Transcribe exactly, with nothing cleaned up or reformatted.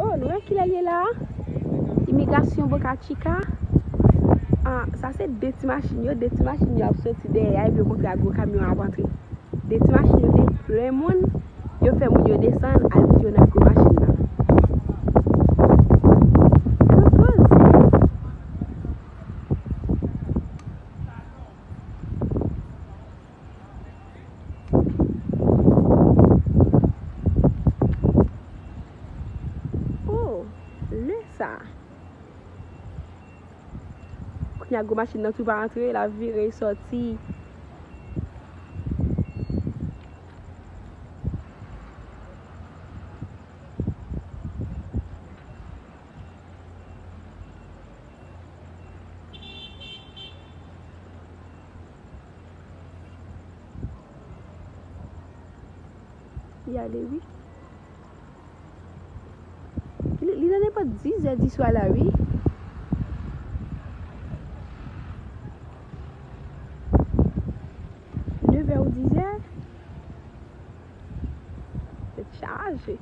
Nou wè kilè l ye la? Imigrasyon Boca Chica. Ah, sa se de ti machin yo, de ti machin yo ap soti dèyè a, epi yo kontre ak gwo kamyon ap antre. De ti machin yo te plen moun, yo fè moun yo desann, al mete yo nan gwo machin nan. Yo koze. Oh, lè sa. Kounye a gwo machin nan tou pa antre, l ap vire sòti. Li ale wi. Li, li nan nenpòt dizè di swa la wi. Nevè ou dizè? Tèt chaje.